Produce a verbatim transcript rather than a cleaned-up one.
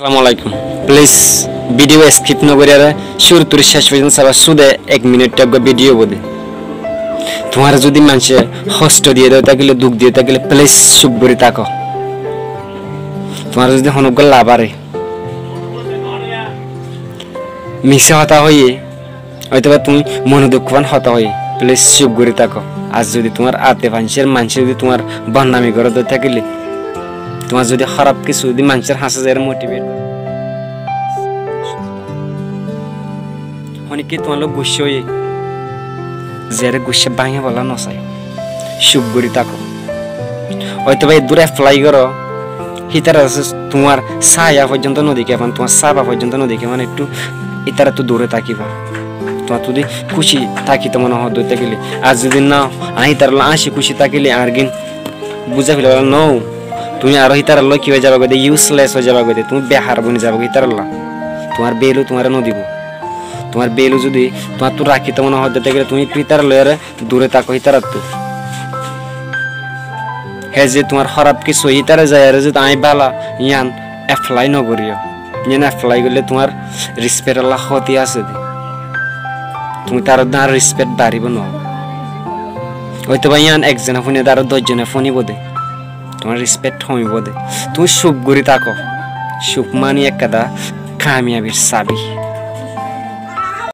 Assalamu alaikum. Please, video skip no gorí ar cúru ttu céc foijjonto saiba, súde ek minit eggúa video bóde. Tuáñre zodi maincé hósto diyé de tákile, duk diyé tákile, please cúp gorí táko. Tuáñre zodi honó eggúa lab aré, misá hotá hoiyé, óitoba tuñí mone duk fán hotá hoiyé, please cúp gorí táko. Ar zodi tuáñr ate fañsir maincé zodi tuáñr bodnami goré de tákile, tuáñr zodi hóraf kessú zodi maincór hañsé zaiyóre motivate goré, honikká tuáñr loi guccá óiye, ziyóre guccá báñgi bolla no sai, cúp gorí táko. Óitoba eddúr apply goró, hítara asé tuáñr sáya foijjonto no deké fán, tuáñr sába foijjonto no deké fán, ettú hítarattu dure tákiba. Tuáñr zodi kúci tákito mone hoó de tákile, ar zodi no, añí hítarar loi añcí kúci tákile, añárgin buzá fela no, tuñí aró hítarar loi ki ói zaiba goi de, useless ói zaiba goi de, tuñí behar boni zaiba goi hítarar loi. Tuáñr value tuáñre no dibo. Tuáñr value zodi tuáñrttu rakíto mone hoó de tákile, tuñí hítarar loi aró dure táko hítarattu. Hé ze tuáñr hóraf kessú hítara zaiyóre zodi añí bála, yián apply no goríyo. Yián apply goillé tuáñr respect olla hóti asé de. Tuñí tarár dé añár respect baribó no. Óitoba yián ekzone fúniye de aró doc zone fúnibo de. Tuáñr respect homibo de. Tuñí cúp gorí táko. Cúp mani ekkán kamiyabir sabi.